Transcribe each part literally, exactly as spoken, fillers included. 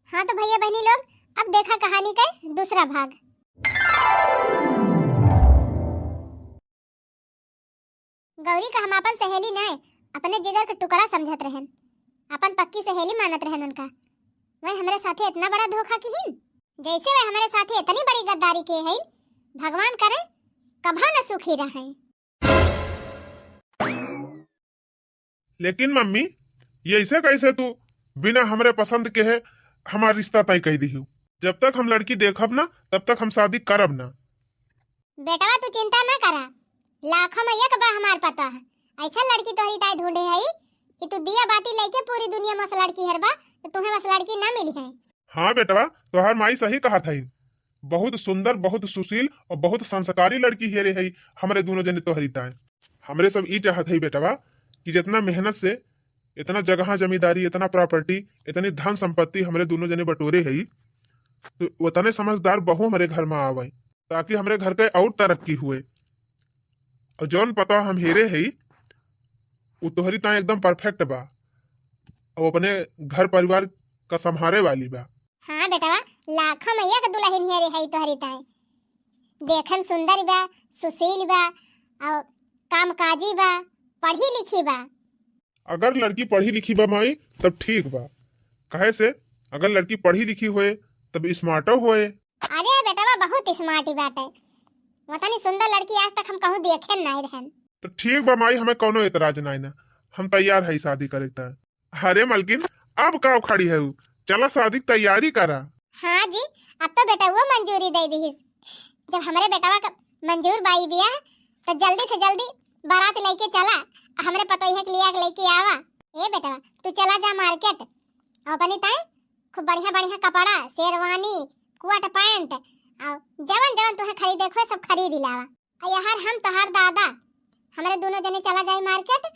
हाँ तो भइया बहिनी लोग, अब देखा कहानी के दूसरा भाग। गौरी का हम आपन सहेली नाय, अपने जिगर के टुकड़ा समझत रहन, आपन पक्की सहेली मानत रहन उनका। वही हमरे साथे इतना बड़ा धोखा किहिन, जैसे वह हमरे साथे इतनी बड़ी गद्दारी के हईन, भगवान करे कभा न सुखी रहें। लेकिन मम्मी, ये ऐसे कैसे तू बिना हमरे पसंद के है हमार रिश्ता तय कर दिहू? जब तक हम लड़की देखब ना, तब तक हम शादी करब ना। बेटवा, तू चिंता ना करा, लाखों में एक बा हमार पतोह। ऐसा लड़की तोहरी ताई ढूंढे हई कि तू दिया बाती लेके पूरी दुनिया में से लड़की हरबा, तो तुम्हें बस लड़की ना मिली है। हाँ बेटवा, तोहार माई सही कहत हई। बहुत सुंदर, बहुत सुशील और बहुत संस्कारी लड़की हेरे हई हमरे दोनों जने तोहरी ताए। हमरे सब ई चाहत हई बेटवा कि जितना मेहनत से इतना जगह जमींदारी, इतना प्रॉपर्टी, इतनी धन संपत्ति हमरे दोनों जने बटोरे हई, तो उतने समझदार बहू हमरे घर में आवे, ताकि हमरे घर के और तरक्की हुए। और जौन पतोह हम हेरे हई, उ तोहरी ताए एकदम परफेक्ट बा। और अपने घर परिवार का संभारे वाली बा। हाँ बेटवा, लाखों में एक दुल्हन हेरे हई तोहरी ताए। देखे में सुंदर बा, सुशील बा, और कामकाजी बा, पढ़ी लिखी बा। अगर लड़की पढ़ी लिखी बा माई, तब ठीक बा। काहे से अगर लड़की पढ़ी लिखी होए, तब स्मार्टो होए। अरे बेटवा, बहुत स्मार्ट ही बाटे। वतनी सुंदर लड़की आज तक हम कहूँ देखे नहीं रहन। तो ठीक बा माई, हमें कौनो एतराज नहीं ना, हम तैयार है शादी करे के। अरे मलकिन, अब का उखाड़ी है उ? चला शादी की तैयारी करा। हाँ जी, अब तो बेटवा मंजूरी दे दिहिस। जब हमरे बेटवा का मंजूर बाई बिया, तो जल्दी से जल्दी बारात लेके चला, हमरे पतोहिया के लिया के लेके आवा। ए बेटवा, तू चला जा मार्केट, और अपनी ताई खूब बढ़िया बढ़िया कपड़ा, शेरवानी, कोट पैंट, और जवन जवन तुहे खरीदे के होए, सब खरीद लावा। आ यार, हम तोहार दादा, हमरे दोनों जने चला जाई मार्केट,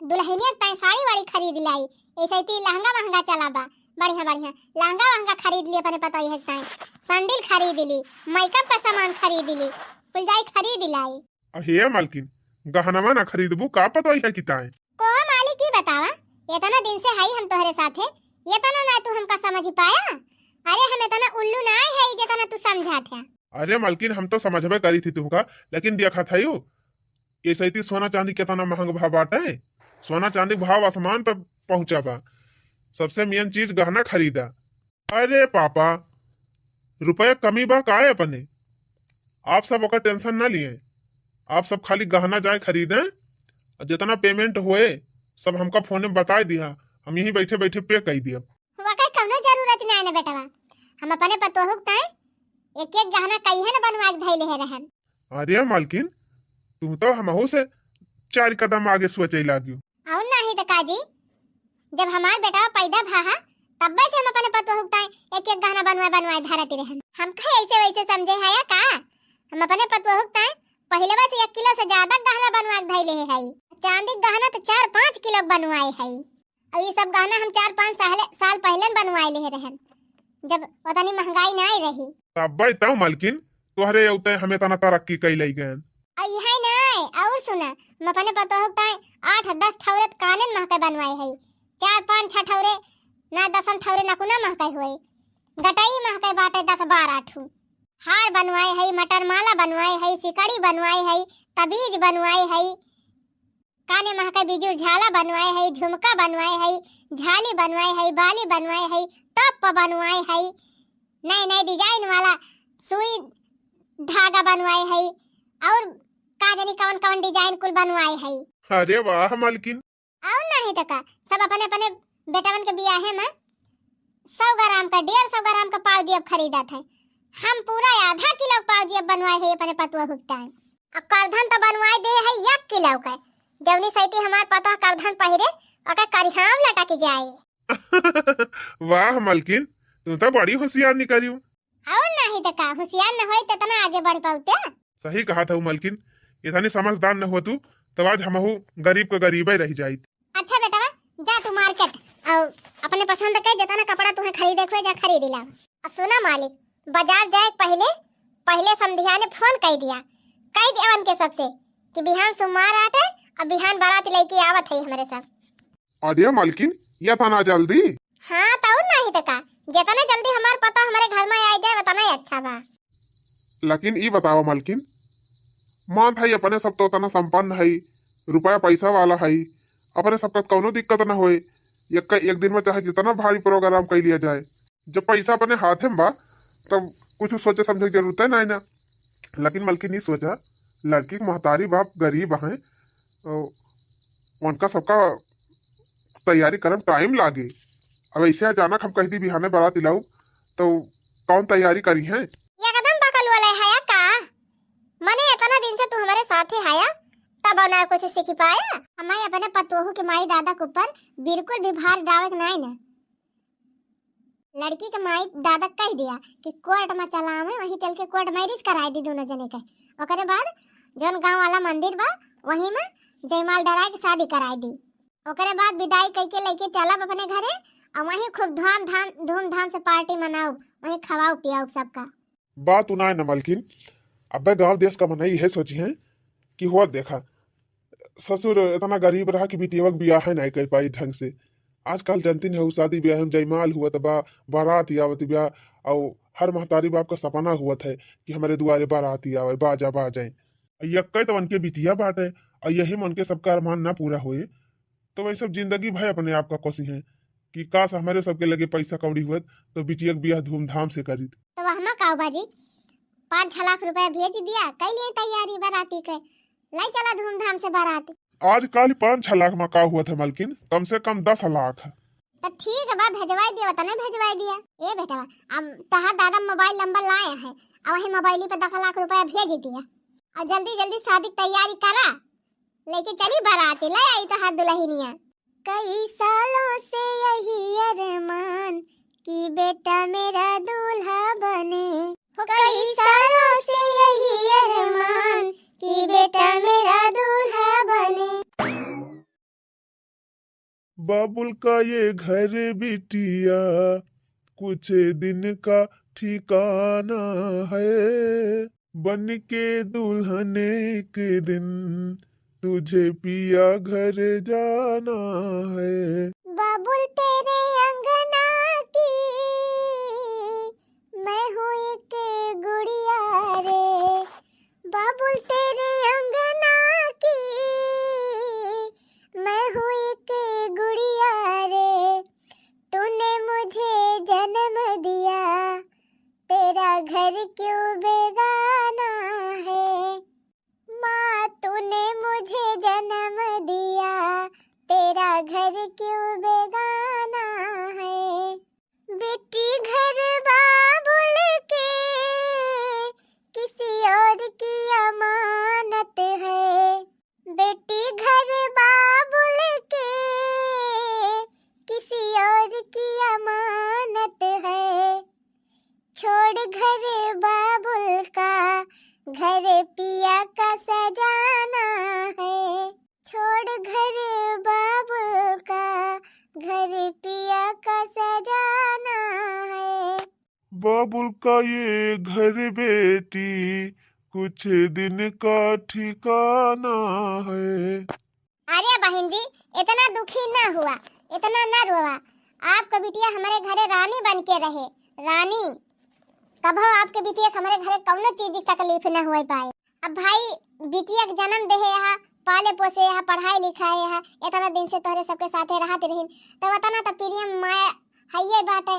दुल्हनिया के ताई साड़ी वाड़ी खरीद लाई। ऐसे ती लहंगा महंगा चला बा, बढ़िया बढ़िया लहंगा वहंगा खरीद ली अपने पतोहिया के ताई, सैंडल खरीद ली, मेकअप का सामान खरीद ली, कुल जाई खरीद लाई। अहे मलकिन, गहनवा ना खरीदबू का पतोहिया की ताई? कोहो मालिक, ई बतावा, इतना दिन से हई हम तोहरे साथे, इतना ना तू हमका समझ पाया? अरे, हम इतना उल्लू ना है जितना तू समझात है। अरे मलकिन, हम तो समझबे करी थी तुहका, लेकिन देखा था यू, ये सैती सोना चांदी कितना महंग भाव बाटे। सोना चांदी भाव आसमान पे पहुंचा बा। सबसे मेन चीज गहना खरीदा। अरे पापा, रुपया कमी बा काहे अपने? आप सब ओकर टेंशन ना लिए, आप सब खाली गहना जाए खरीदें, और जितना पेमेंट होए सब हमका फोन में बताए दिया, हम यहीं बैठे बैठे पे कर दिया। वकर कौनो जरूरत नहीं ना बेटवा, हम अपने पतोहू के ताई एक एक गहना कहिए न बनवा के धैले है रहन। अरे मालकिन, तू तो हमहू से चार कदम आगे सोचे लाग्यो। और नहीं तो का जी, जब हमार बेटवा पैदा भा हा, तब्बे से हम अपने पतोहू के ताई एक एक गहना बनवाए बनवाए धरत रहन। हम कहे ऐसे वैसे समझे है या का? हम अपने पतोहू के ताई पहले से एक किलो से ज्यादा गहना बनवा के धैले है। चांदी के गहना तो चार पाँच किलो के बनवाए है। और ये सब गहना हम चार पाँच साल, साल पहले बनवाए ले रहन, जब उतनी महंगाई ना आई रही। तब्बे तो मालकिन, तोहरे उते हमें तना तरक्की कैले गए। और यही ना, और सुना, हम अपने पतोहू के ताई आठ दस ठौरे कानन महके बनवाए है, चार पाँच छह ठौरे ना, दसन ठौरे नकुना महके हुए, गटई महके बाटे दस बारह ठू। हार बनवाए है, मटर माला बनवाए है, सिकड़ी बनवाए है, तबीज बनवाए है, काने महके बिजुर झाला बनवाए है, झुमका बनवाए है, झाली बनवाए है, बाली बनवाए है, टॉप बनवाए है, नए नए डिजाइन वाला सुई धागा बनवाए है, और का जानी कवन कवन डिजाइन कुल बनवाए है। अरे वाह मालकिन। और नहीं तो का, सब अपने अपने बेटवन के बियाहे में सौ ग्राम का, डेढ़ सौ ग्राम का पाउजी अब खरीदत है। हम पूरा आधा किलो पाउजी अब बनवाए है अपने पतोहू के ताई। अब करधन तो बनवाए दे है एक किलो का, जौनी सैती हमार पतोह करधन पहिरे, ओकर करिहाम लटक जाए। वाह मालकिन, तू तो बड़ी होशियार निकलियो। और नहीं तो का, होशियार न होई तो इतना आगे बढ़ पाउते। सही कहा था मालकिन, इतनी समझदार न हो तू, तो आज हमहू गरीब के गरीबे रह जाइत। अच्छा बेटवा, जा तू मार्केट और अपने पसंद के जितना कपड़ा तुम्हें खरीदे के होए, जा खरीद ला। और सुना मालिक, बाजार जाए के पहले, पहले समधिया ने फोन कर दिया, कह दिया उनके सबसे कि बिहान सोमवार आटे और बिहान बारात लेके आवत है हमारे साथ। अरे मालकिन, ये था ना जल्दी। हाँ, तो और नहीं तो का, जितना जल्दी हमार पतोह हमरे घर में आ जाए, उतना ही अच्छा बा। लेकिन ई बतावा मलकिन, मानत हई अपने सब तो उतना संपन्न हई, रुपया पैसा वाला हई, अपने सबका कौनो दिक्कत ना होए, एक, एक दिन में चाहे जितना भारी program कर लिया जाए, जब पैसा अपने हाथे में बा, तब कुछ सोचे समझे के जरूरत है ना, ना। लेकिन मलकिन ई सोचा, लड़की के महतारी बाप गरीब हैं, तो उनका सबका तैयारी करे में time लागे। अब ऐसे अचानक हम कह दी बिहाने बारात लाओ, तो कौन तैयारी करी है? एकदम बकल वाले है का? मने इतना दिन से तू हमारे साथे हया, तब ना कुछ सीख पाया? हमें अपने पतोहू के माई दादा के ऊपर बिल्कुल भी भार डावे के नाई ना। लड़की के माई दादा कह दिया कि court में चलावे, वहीं चल के court marriage कराए दी दोनों जने के। ओकरे बाद जौन गांव वाला मंदिर बा, वहीं में जयमाल डराए के शादी कराए दी। ओकरे बाद विदाई कइके लेके चलब अपने घरे, और वहीं खूब धाम धाम, धूमधाम से party मनाउब, वहीं खवाउब पियाउब सबका। बात उनाए न मलकिन, अबे गांव देश का मनई इहे सोची हैं कि हुआ देखा, ससुर इतना गरीब रहा कि बिटियवा के बियाह नाई कर पाई ढंग से। आजकल जनती नहीं हो, शादी ब्याह में जयमाल हुआ त बा, बारात आवत बा, और हर महतारी बाप का सपना हुआ है कि हमारे दुआरे बारात आवे, बाजा बाजे। यक्के तो उनके बिटिया बाटे, और यही मन के सबका अरमान ना पूरा होए, तो वही सब जिंदगी भर अपने आप का कोसी हैं कि काश हमारे सबके लगे पैसा कौड़ी हुआ तो बिटिया के बियाह धूमधाम से करीत। तो वह मा का बाजी, पाँच छह लाख रुपया भेज दिया, कई लिए तैयारी बाराती के, लाई चला धूमधाम से बारात। आजकल पाँच छह लाख में का हुआ था मलकिन, कम से कम दस लाख। तो ठीक बा, भेजवाई दिया, तने भेजवाई दिया। ए बेटवा, अब तहार दादा mobile number लाए हैं, अब वही mobile पे दस लाख रुपया भेज दिया, और जल्दी जल्दी शादी की तैयारी करा, लेके चली बाराती, ले आई तहार दुल्हनिया। कई सालों से यही अरमान कि बेटा मेरा दूल्हा बने, हो कई सालों से यही अरमान कि बेटा मेरा दूल्हा बने। बाबुल का ये घर बिटिया कुछ दिन का ठिकाना है, बन के दुल्हन एक दिन तुझे पिया घर जाना है। बाबुल तेरे अंगना की मैं हूँ एक गुड़िया रे, बाबुल तेरे अंगना की मैं हूँ एक गुड़िया रे, तूने मुझे जन्म दिया, तेरा घर क्यों बेगाना है। माँ तूने मुझे जन्म दिया, तेरा घर क्यों बेगाना है। बेटी घर बाबुल के किसी और की अमानत है। बेटी घर बाबुल के किसी और की अमानत है। छोड़ घर बाबुल का, घर पिया का सजाना है। छोड़ घर बाबुल का, घर पिया का सजाना है। बाबुल का ये घर बेटी कुछ दिन का ठिकाना है। अरे बहन जी, इतना दुखी ना हुआ, इतना ना रोवा। आपका बिटिया हमारे घरे रानी बन के रहे, रानी। कभो आपके बिटिया के हमारे घरे कौनो चीज की तकलीफ ना हुए पाए। अब भाई, बिटिया के जन्म देहे हा, पाले पोसे हा, पढ़ाई लिखाए हा, इतना दिन से तोहरे सबके साथे रहत रहिन, तो उतना तो प्रेम माया हइये बाटे।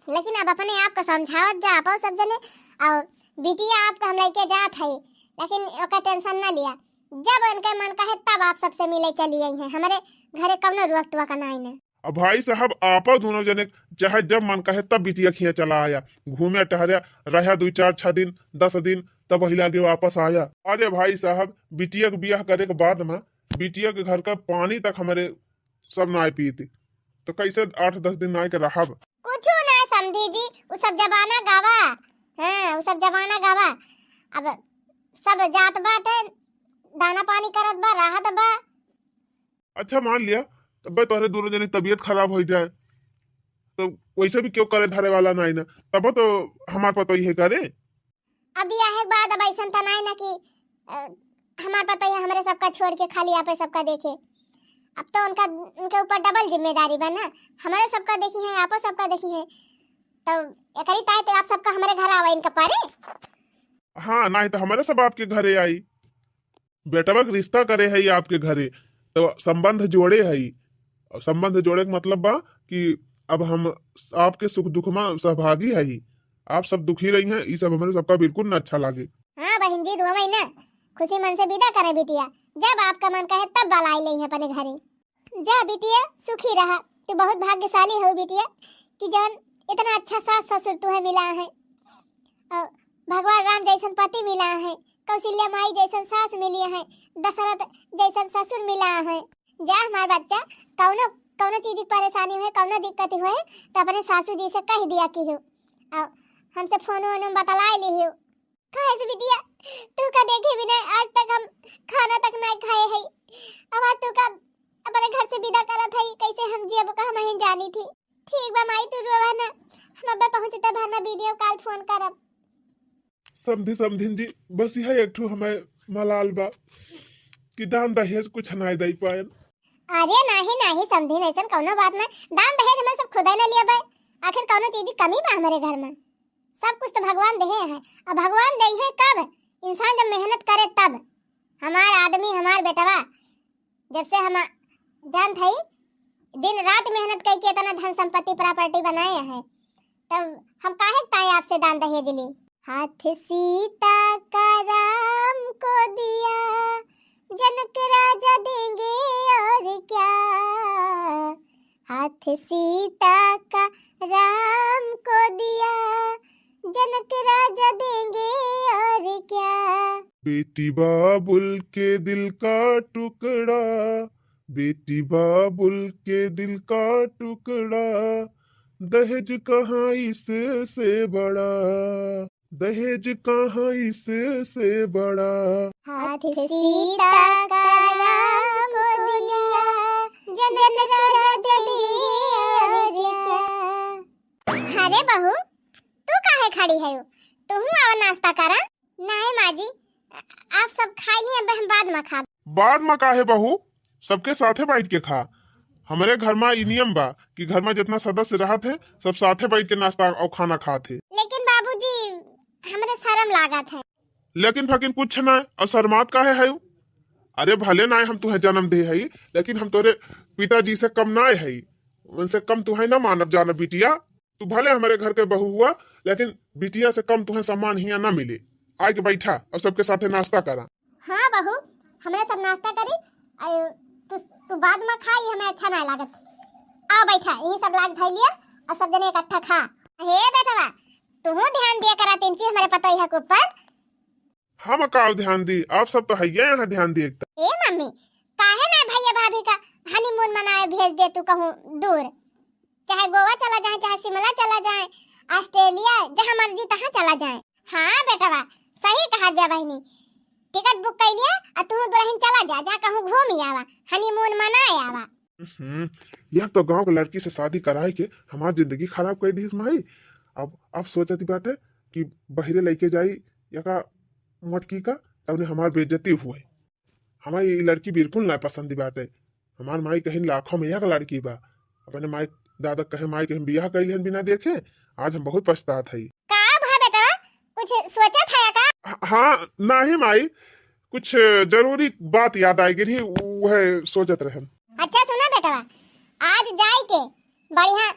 लेकिन अब अपने आप को समझावत जा, आप सब जने, और बिटिया आपका हम लेके जात है, लेकिन ओकर tension ना लिया। जब उनके मन कहे तब आप सबसे मिले चली आई हैं, हमारे घरे कौनो रोक टोक नाई ने। अब भाई साहब, आपा दोनों जने चाहे जब मन कहे तब बिटिया खिया चला आया, घूमे टहरे, रहा दो चार छह दिन, दस दिन, तब वही लागे वापस आया। अरे भाई साहब, बिटिया के बियाह करे के बाद में बिटिया के घर का पानी तक हमारे सब नाय पीते, तो कैसे आठ दस दिन नाय के रहब? कुछ ना समझी जी, उ सब जमाना गवा। हाँ, उ सब जमाना गवा। अब सब जात बाटे, दाना पानी करत बा, रहत बा। अच्छा मान लिया, तब तोहरे दोनों जने तबीयत खराब हो जाए, तो वैसे भी क्यों करे धरे वाला नाई ना, तब तो हमार पतोही है करे। अब बियाहे के बाद अब ऐसन त नाई ना कि, अ, हमार पतोही हमरे सबका छोड़ के खाली आपे सबका देखे। अब तो उनका, उनके ऊपर डबल जिम्मेदारी बा ना, हमरे सबका देखिहैं, आपो सबका देखिहैं। तो एकरी ताई तो आप सबका हमरे घर आवे इनका परे। हाँ, नाहीं तो हमरे सब आपके घरे आई। बेटवा के रिश्ता करे है आपके घरे, तो संबंध जोड़े है। अब संबंध जोड़े के मतलब बा कि अब हम आपके सुख दुख में सहभागी है। आप सब दुखी रही हैं, ई सब हमरे सबका बिल्कुल न अच्छा लागे। हाँ बहिन जी, रोवै ना, खुशी मन से विदा करे बिटिया। जब आपका मन कहे तब बलाई लेइहैं अपने घरे। जा बिटिया, सुखी रहा। तू बहुत भाग्यशाली हो बिटिया कि जौन इतना अच्छा सास ससुर तुहे मिला है। और भगवान राम जैसन पति मिला है, कौशल्या माई जैसन सास मिली है, दशरथ जैसन ससुर मिला है। जा हमार बच्चा, कौनो, कौनो चीज की परेशानी होए, कौनो दिक्कत होए, तो अपने सासू जी से कह दिया कि हो, और हमसे फोन वोन में बतलाए ली हो। काहे से बिटिया, तू का देखे बिना आज तक हम खाना तक नहीं खाए है। अब आज तू का अपने घर से विदा करत है, कैसे हम जियब का हम ही जानी थी। ठीक बा माई, तू रोवा ना, हम अबे पहुँचते भरना वीडियो कॉल फोन करब। समधी समधिन जी, बस यह एक ठो हमें मलाल बा कि दान दहेज कुछ नहीं दे पाएन। अरे नाही नाही समधिन, ऐसन कौनो बात ना, दान दहेज हमें सब खुदे न लिया बे। आखिर कौनो चीज की कमी बा हमारे घर में? सब कुछ तो भगवान देहे हैं। अब भगवान देहे कब? इंसान जब मेहनत करे तब। हमार आदमी, हमार बेटवा, जब से हम जानत हई, दिन रात मेहनत कई के इतना धन संपत्ति प्रॉपर्टी बनाए हैं, तब हम काहे ताई आपसे दान दहेज ली? हाथ सीता का राम को दिया, जनक राजा देंगे और क्या। हाथ सीता का राम को दिया, जनक राजा देंगे और क्या। बेटी बाबुल के दिल का टुकड़ा, बेटी बाबुल के दिल का टुकड़ा, दहेज कहाँ इससे बड़ा, दहेज कहाँ इससे बड़ा। हाथ सीता का राम को दिया, जनक राजा देंगे और क्या। अरे बहू, तू काहे खड़ी है? तू आवा नाश्ता करा। नहीं माँ जी, आप सब खाई ली, अब हम बाद में खाब। बाद में काहे बहू, सबके साथे बैठ के खा। हमरे घर में ई नियम बा कि घर में जितना सदस्य रहत है, सब साथे बैठ के नाश्ता और खाना खात है। लेकिन बाबूजी, हमरे शर्म लागत है। लेकिन फकिन कुछ ना, और शर्मात काहे है? अरे भले ना हम तुहे जन्म दे है, लेकिन हम तोरे पिताजी से कम ना है, उनसे कम तुहे ना मानब जानब बिटिया। तू भले हमरे घर के बहू हुआ, लेकिन बिटिया से कम तुहे सम्मान हियाँ ना मिले। आके बैठा और सबके साथे नाश्ता करा। हाँ बहू, हमरे सब नाश्ता करी। आयो, तू, तू बाद में खा, ये हमें अच्छा ना लागत। आओ बैठा, यही सब लाग धई लिया और सब जने इकट्ठा खा। हे बेटवा, तू ध्यान दिया करा तिनची हमरे पतोहिया के ऊपर। हम का ध्यान दी, आप सब तो हइये यहाँ ध्यान दी एकदम। ए मम्मी, काहे ना भैया भाभी का हनीमून मनाए भेज दे तू कहूँ दूर, चाहे गोवा चला जाए, चाहे शिमला चला जाए, ऑस्ट्रेलिया, जहाँ मर्जी तहाँ चला जाए। हाँ बेटवा, सही कहा दिया बहिनी, टिकट बुक कर लिया और तू दुल्हन चला जा, जहाँ कहूँ घूम आवा, हनीमून मनाए आवा। हम्म, यह तो गांव के लड़की से शादी कराए के हमार जिंदगी खराब कर दीस माई। अब, अब सोचती बाटे कि बहिरे लेके जाई या का मटकी का, तब ने हमार बेइज्जती हुए। हमार ये लड़की बिल्कुल ना पसंद बाटे। हमार माई कहिन लाखों में एक लड़की बा। अपने माई दादा कहे, माई कहिन बियाह कइले हन बिना देखे। आज हम बहुत पछतात हई। का भा बेटा, कुछ सोचत है का? ह-, हाँ, नाही माई, कुछ जरूरी बात याद आए गिरी, वह सोचत रहन। अच्छा सुना बेटवा, आज जाए के बढ़िया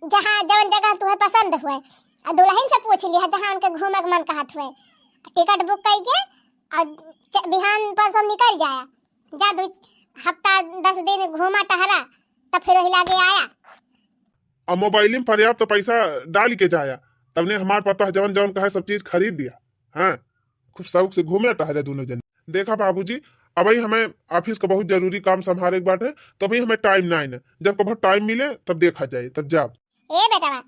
जहाँ जवन जगह तुहे पसंद हुए, आ दुल्हन से पूछ लिहा जहाँ उनके घूमे के मन कहत हुए, टिकट बुक कई के और च-, बिहान परसों निकल जाया, जा दो हफ्ता दस दिन घूमा टहरा, तब फिर वही लागे आया। अब मोबाइल में पर्याप्त पैसा डाल के जाया, तब ने हमार पता जवन जवन कहे सब चीज खरीद दिया। हाँ, खूब शौक से घूमे टहरे दोनों जने। देखा बाबूजी, अबही हमें ऑफिस का बहुत जरूरी काम संभारे के बाटे, तो अबही हमें टाइम ना है ना, जब कबो टाइम मिले तब देखा जाए, तब जाब। ए बेटवा,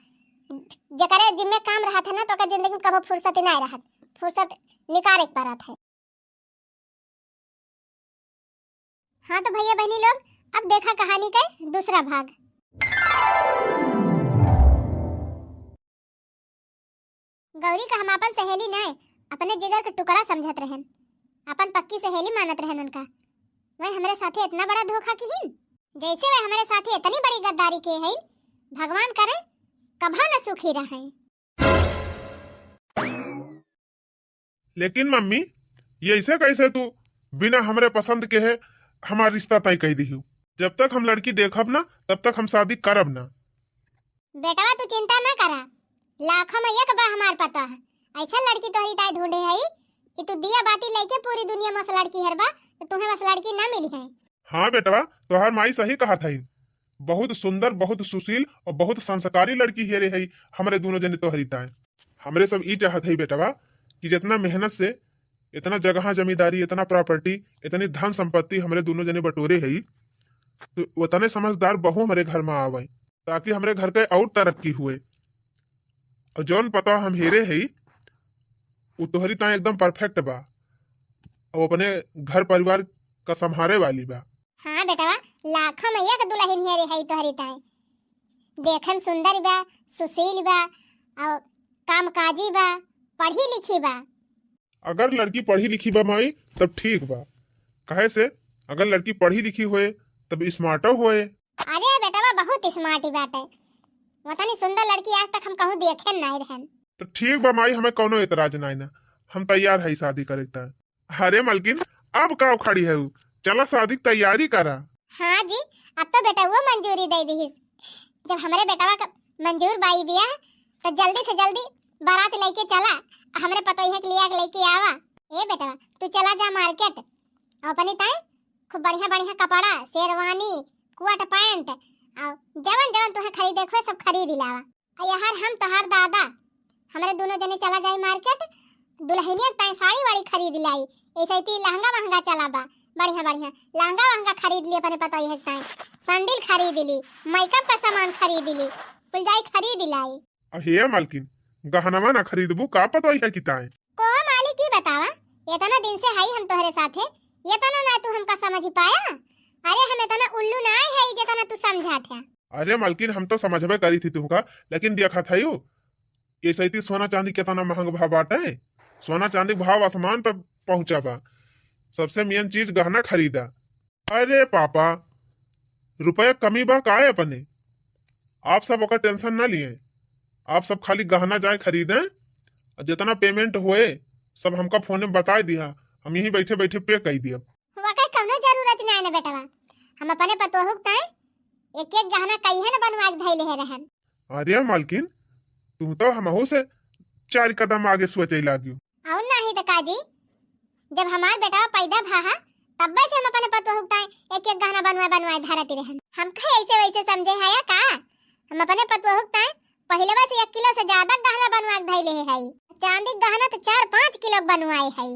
जेकरे जिम्मे काम रहत है ना, तो ओकर जिंदगी में कबो फुर्सत ही ना रहत, फुर्सत निकाले के पड़त है। हाँ तो भैया बहनी लोग, अब देखा कहानी के दूसरा भाग। गौरी का हम अपन सहेली नाय, अपने जिगर के टुकड़ा समझत रहन, अपन पक्की सहेली मानत रहन उनका। वह हमरे साथे इतना बड़ा धोखा किहिन। जैसे वे हमरे साथे इतनी बड़ी गद्दारी के है, भगवान करे कभा न सुखी रहे। लेकिन मम्मी, ये ऐसे कैसे तू बिना हमरे पसंद के है हमार रिश्ता तय कई दिहू? जब तक हम लड़की देखब ना, तब तक हम शादी करब ना। बेटवा, तू चिंता ना करा, लाखों में एक बा हमार पतोह। ऐसा लड़की तोहरी ताई ढूंढे है कि तू दिया बाती लेके पूरी दुनिया में बस लड़की हेरबा, तो तुम्हें बस लड़की ना मिली है। हाँ बेटवा, तोहार माई सही कहत हई। बहुत सुंदर, बहुत सुशील और बहुत संस्कारी लड़की हेरे हई हमरे दोनों जने तोहरी ताए। हमरे सब ई चाहत हई बेटवा कि जितना मेहनत से इतना जगह जमींदारी, इतना प्रॉपर्टी, इतनी धन संपत्ति हमरे दोनों जने बटोरे हई, तो उतने समझदार बहू हमरे घर में आवे, ताकि हमरे घर के और तरक्की हुए। और जौन पतोह हम हेरे हई, उ तोहरी ताए एकदम परफेक्ट बा। और अपने घर परिवार का संभारे वाली बा। हाँ बेटवा, लाखों में एक दुल्हन हेरे हई तोहरी ताए। देखे में सुंदर बा, सुशील बा, और कामकाजी बा, पढ़ी लिखी बा। अगर लड़की पढ़ी लिखी बा माई, तब ठीक बा। काहे से अगर लड़की पढ़ी लिखी होए, तब स्मार्टो होए। अरे बेटवा, बहुत स्मार्ट ही बाटे। वतनी सुंदर लड़की आज तक हम कहूँ देखे नहीं रहन। तो ठीक बा माई, हमें कौनो एतराज नाई ना, हम तैयार है शादी करे के ताए। अरे मलकिन, अब का उखाड़ी है उ? चला शादी की तैयारी करा। हाँ जी, अब तो बेटवा मंजूरी दे दिहिस। जब हमरे बेटवा का मंजूर बाई बिया, तो जल्दी से जल्दी बारात लेके चला, हमरे पतोहिया के लिया के लेके आवा। ए बेटवा, तू चला जा मार्केट, और अपनी ताई खूब बढ़िया बढ़िया कपड़ा, शेरवानी, कोट पैंट, और जवन जवन तुहे खरीदे के होए, सब खरीद लावा। आ यार, हम तोहार दादा, हमरे दोनों जने चला जाई मार्केट, दुल्हनिया के ताई साड़ी वाड़ी खरीद लाई। ऐसे ही लहंगा वहंगा चला बा, बढ़िया बढ़िया लहंगा वहंगा खरीद लिए अपने पतोहिया के ताई, सैंडल खरीद ली, मेकअप का सामान खरीद ली, कुल जाई खरीद लाई। अहे मालकिन, गहनवा ना खरीदबू का पतोहिया की ताई? कोहो मालिक, ई बतावा, इतना दिन से हई हम तोहरे साथे, इतना ना तू हमका समझ पाया? अरे, हम इतना उल्लू ना है जितना तू समझात है। अरे मालकिन, हम तो समझबे करी थी तुमका, लेकिन देखत हयू, ये सैती सोना चांदी केतना महंग भाव बाटे। सोना चांदी के भाव आसमान पे पहुंचा बा। सबसे मेन चीज गहना खरीदा। अरे पापा, रुपया कमी बा काहे अपने? आप सब ओकर टेंशन ना लिए, आप सब खाली गहना जाए खरीदें, और जितना पेमेंट होए, सब हमका फोन में बताए दिया, हम यहीं बैठे बैठे पे कई दियब। हुआ का कौनो जरूरत नहीं ना बेटवा, हम अपने पतोहू के ताई एक एक गहना कहिए न बनवा के धैले है रहन। अरे मालकिन, तू तो हमहू से चार कदम आगे सोचे लागियो। और नहीं तो का जी, जब हमार बेटवा पैदा भा हा, तब्बे से हम अपने पतोहू के ताई एक एक गहना बनवाए बनवाए धरत रहन। हम कहे ऐसे वैसे समझे है या का? हम अपने पतोहू के ताई पहले से एक किलो से ज्यादा गहना बनवा के धैले है। चांदी के गहना तो चार पाँच किलो बनवाए है।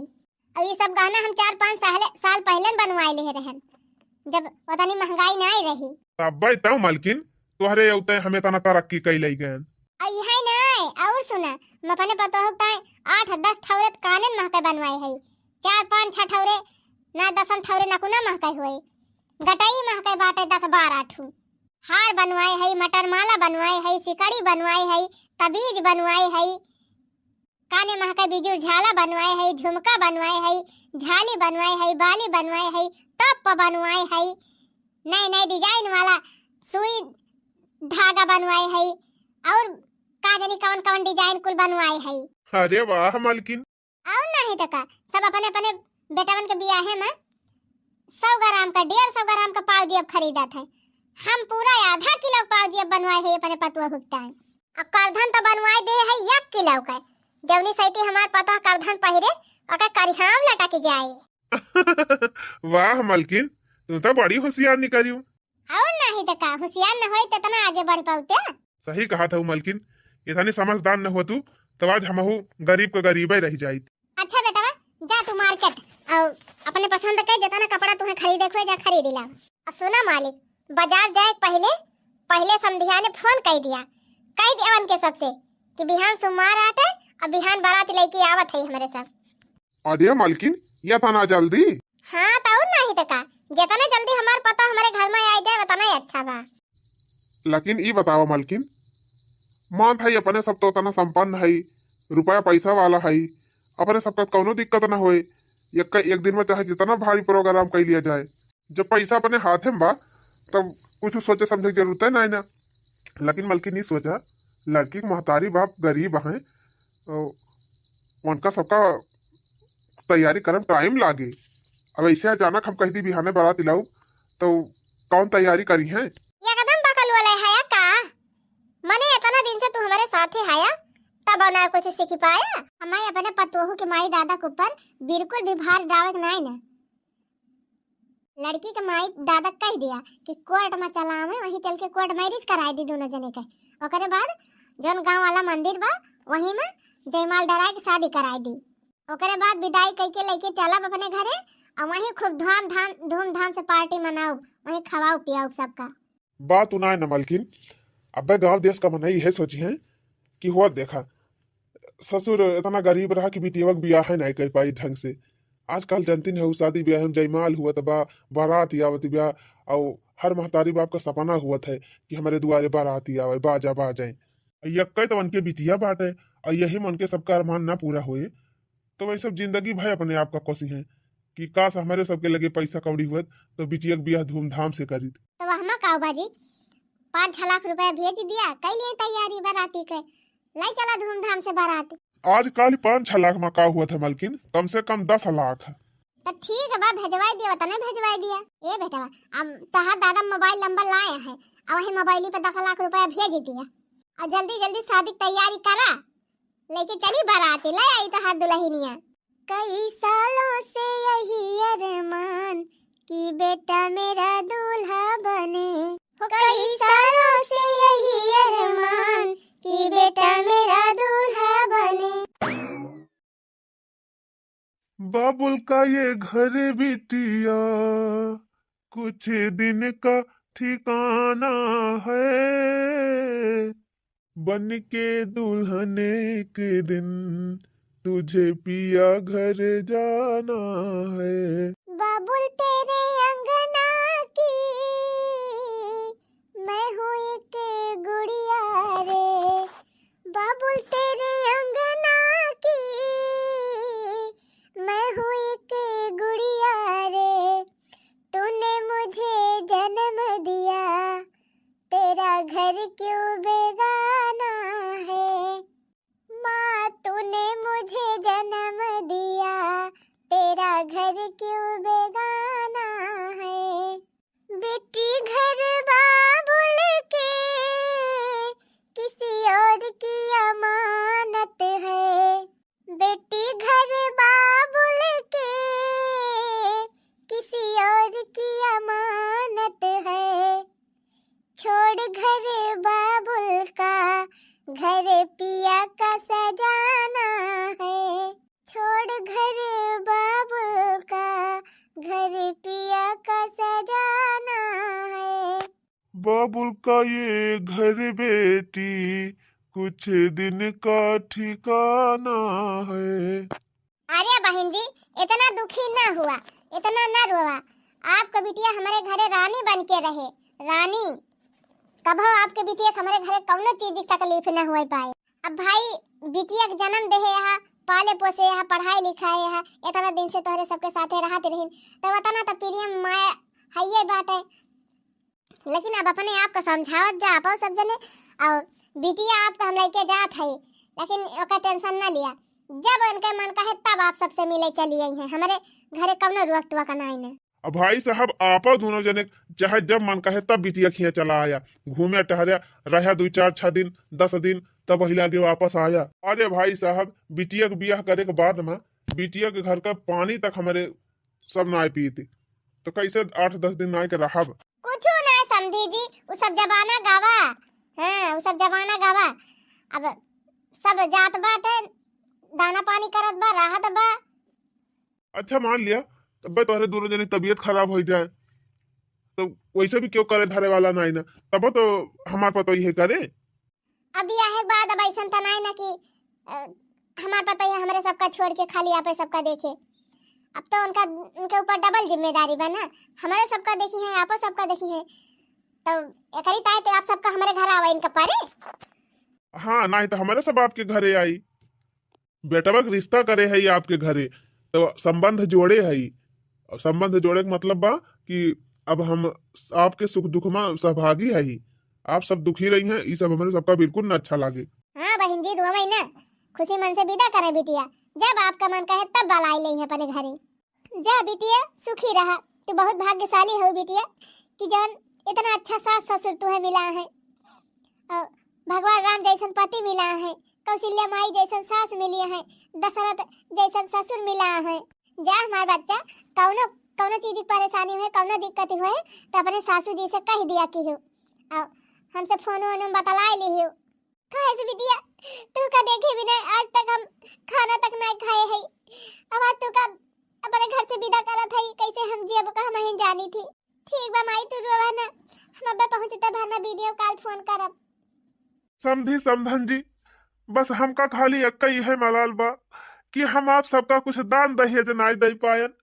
अब ई सब गहना हम चार पाँच साल, साल पहले न बनवाए ले रहन, जब उतनी महंगाई ना आई रही। तब्बे तो मालकिन, तोहरे अउते हमें तना तरक्की कई लई गयन। आ इहे ना, और सुना, हम अपने पतोह के ताई आठ दस ठौरे त कानन महके बनवाए है, चार पाँच छह ठौरे ना, दसन ठौरे नकुना महके हुए, गटई महके बाटे दस बारह ठू, हार बनवाए है, मटर माला बनवाए है, सिकड़ी बनवाए है, तबीज बनवाए है, काने महके बिजुर झाला बनवाए है, झुमका बनवाए है, झाली बनवाए है, बाली बनवाए है, टॉप बनवाए है, नए नए डिजाइन वाला सुई धागा बनवाए है, और का जानी कवन कवन डिजाइन कुल बनवाए है। अरे वाह मालकिन। और नहीं तो का, सब अपने अपने बेटवन के बियाहे में सौ ग्राम का, डेढ़ सौ ग्राम का पाउजी अब खरीदत है। हम पूरा आधा किलो पाउजी अब बनवाए है अपने पतुआ हुकता है। अब करधन तो बनवाए दे है एक किलो का, जौनी सैती हमार पतुआ करधन पहिरे, ओकर करिहाम लटक जाए। वाह मलकिन, तू तो बड़ी होशियार निकलियो। और नहीं तो का, होशियार न होई तो इतना आगे बढ़ पाउते। सही कहा था मलकिन, इतनी समझदार न हो तू, तो आज हमहू गरीब के गरीबे रह जाइत। अच्छा बेटवा, जा तू मार्केट और अपने पसंद के जितना कपड़ा तुम्हें खरीदे के होए, जा खरीद ला। और सुना मालिक, बाजार जाए के पहले, पहले समधिया ने फोन कह दिया, कह दिया उनके सबसे कि बिहान सोमवार आटे और बिहान बारात लेके आवत है हमारे सब। अरे मालकिन, ये इतना जल्दी? हाँ, तो और नहीं तो का, जितना जल्दी हमार पतोह हमारे घर में आ जाए, उतना ही अच्छा बा। लेकिन ई बतावा मालकिन, मान भाई अपने सब तो उतना संपन्न है, रुपया पैसा वाला है, अपने सबका कौनो दिक्कत ना होए, एक, एक दिन में चाहे जितना भारी प्रोग्राम कर लिया जाए, जब पैसा अपने हाथे में बा, तब कुछ सोचे समझे के जरूरत है ना, ना। लेकिन मलकिन नहीं सोचा, लड़की के महतारी बाप गरीब हैं, तो उनका सबका तैयारी करम टाइम लागे। अब ऐसे अचानक हम कह दी बिहाने बारात लाऊ, तो कौन तैयारी करी है? एकदम बकल वाले है का? मने इतना दिन से तू हमारे साथे हया, तब ना कुछ सीख पाया। हमारे अपने पतोहू के माई दादा के ऊपर बिल्कुल भी भार डावे के नाई ना। लड़की के माई दादा कह दिया कि कोर्ट में चला, हमें वहीं चल के कोर्ट मैरिज कराए दी दोनों जने के। ओकरे बाद जौन गांव वाला मंदिर बा, वहीं में जयमाल डराए के शादी कराए दी। ओकरे बाद विदाई कह के लेके चलब अपने घरे, और वहीं खूब धाम धाम, धूमधाम से पार्टी मनाऊ, वहीं खवाऊ पियाऊ सबका। बात उनाए न मलकिन, अबे गांव देश का मनई इहे सोची हैं कि हुआ देखा, ससुर इतना गरीब रहा कि बिटियवा के बियाह नाई कर पाई ढंग से। आजकल जनतिन है, उ शादी ब्याह में जयमाल हुआ त बा, बारात आवत बा, और हर महतारी बाप का सपना हुआ है कि हमारे दुआरे बारात आवे, बाजा बाजे। यक्के तो उनके बिटिया बाटे, और यही मन के सबका अरमान ना पूरा होए, तो वही सब जिंदगी भर अपने आप का कोसी हैं कि काश हमारे सबके लगे पैसा कौड़ी हुआ तो बिटिया के बियाह धूमधाम से करीत। तो वहमा का बाजी, पाँच छह लाख रुपया भेज दिया, कई लिए तैयारी बाराती के, लाई चला धूमधाम से बारात। आजकल पाँच छह लाख में का हुआ था मलकिन, कम से कम दस लाख। तो ठीक बा, भेजवाई दिया, तने भेजवाई दिया। ए बेटवा, अब तहार दादा मोबाइल नंबर लाए हैं, अब वही मोबाइल पे दस लाख रुपया भेज दिया, और जल्दी जल्दी शादी की तैयारी करा, लेके चली बाराती, ले आई तहार दुल्हनिया। कई सालों से यही अरमान कि बेटा मेरा दूल्हा बने, हो कई सालों से यही अरमान कि बेटा मेरा दूल्हा बने। बाबुल का ये घर बिटिया कुछ दिन का ठिकाना है, बन के दुल्हन एक दिन तुझे पिया घर जाना है। बाबुल तेरे अंगना की मैं हूँ एक गुड़िया रे, बाबुल तेरे अंगना की मैं हूँ एक गुड़िया रे, तूने मुझे जन्म दिया, तेरा घर क्यों बेगाना है। माँ तूने मुझे जन्म दिया, तेरा घर क्यों बेगाना है। बेटी घर बाबुल के किसी और की अमानत है, बेटी घर बाबुल के किसी और की अमानत है। छोड़ घर बाबुल का, घर पिया का सजाना है। छोड़ घर बाबुल का, घर पिया का सजाना है। बाबुल का ये घर बेटी कुछ दिन का ठिकाना है। अरे बहन जी, इतना दुखी ना हुआ, इतना ना रोवा। आपका बिटिया हमारे घरे रानी बन के रहे, रानी। कभो आपके बिटिया के हमारे घरे कौनो चीज की तकलीफ ना हुए पाए। अब भाई, बिटिया के जन्म देहे यहाँ, पाले पोसे यहाँ, पढ़ाए लिखाए यहाँ, इतना दिन से तोहरे सबके साथे रहत रहिन, तो इतना तो प्रेम माया हइये बाटे। लेकिन अब अपने आप का समझावत जा, आप सब जने, और बिटिया आपका हम लेके जात है, लेकिन ओकर टेंशन ना लिया। जब उनके मन कहे तब आप सबसे मिले चली आई हैं, हमारे घरे कौनो रोक टोक नाई ने। अब भाई साहब, आपो दोनों जने चाहे जब मन कहे तब बिटिया खिया चला आया, घूमे टहरे, रहा दो चार छह दिन, दस दिन, तब वही लागे वापस आया। अरे भाई साहब, बिटिया के बियाह करे के बाद में बिटिया के घर का पानी तक हमारे सब नाय पीते, तो कैसे आठ दस दिन नाय के रहब? कुछ ना समधी जी, उ सब जमाना गवा। हाँ, उ सब जमाना गवा। अब सब जात बाटे, दाना पानी करत बा, रहत बा। अच्छा मान लिया, तब तोहरे दोनों जने तबीयत खराब हो जाए, तो वैसे भी क्यों करे धरे वाला नाई ना, तब तो हमार पतो ये करे। अब बियाह के बाद अब ऐसन त नाई ना कि, अ, हमार पतो ये हमरे सबका छोड़ के खाली आपे सबका देखे। अब तो उनका, उनके ऊपर डबल जिम्मेदारी बा ना, हमारे सबका देखी है, आपो सबका देखी है, तो एकरी ताय तो आप सबका हमारे घर आवे इनका परे। हाँ, नाई तो हमारे सब आपके घरे आई। बेटवा के रिश्ता करे है आपके घरे, तो संबंध जोड़े है। और संबंध जोड़े के मतलब बा कि अब हम आपके सुख दुख मा सहभागी हई। आप सब दुखी रही हैं, ई सब हमरे सबका बिल्कुल न अच्छा लागे। हाँ बहिन जी, रोवै न, खुशी मन से विदा करै बिटिया। जब आपका मन कहे तब बलाइ लेइहैं अपने घरे। जा बिटिया, सुखी रहा। तू बहुत भाग्यशाली हउ बिटिया कि जौन इतना अच्छा सास ससुर तुहैं मिला है। और भगवान राम जैसन पति मिला है, कौशल्या माई जैसन सास मिली है, दशरथ जैसन ससुर मिला है। जा हमार बच्चा, कौनो, कौनो चीज की परेशानी होए, कौनो दिक्कत होए, तो अपने सासू जी से कहि दिया किहु। और हमसे फोन वोन में बतलाइ लिहु। काहे से बिटिया, तू का देखे बिना आज तक हम खाना तक नाहीं खाए हई। अब आज तू का अपने घर से विदा करत हई, कैसे हम जियब का हम ही जानी थी। ठीक बा माई, तू रोवा ना, हम अब्बे पहुँचते भर ना video call फोन करब। समधी समधन जी, बस हमका खाली एक्कै इहै मलाल बा कि हम आप सबका कुछ दान दहेज नाहीं दइ पायन।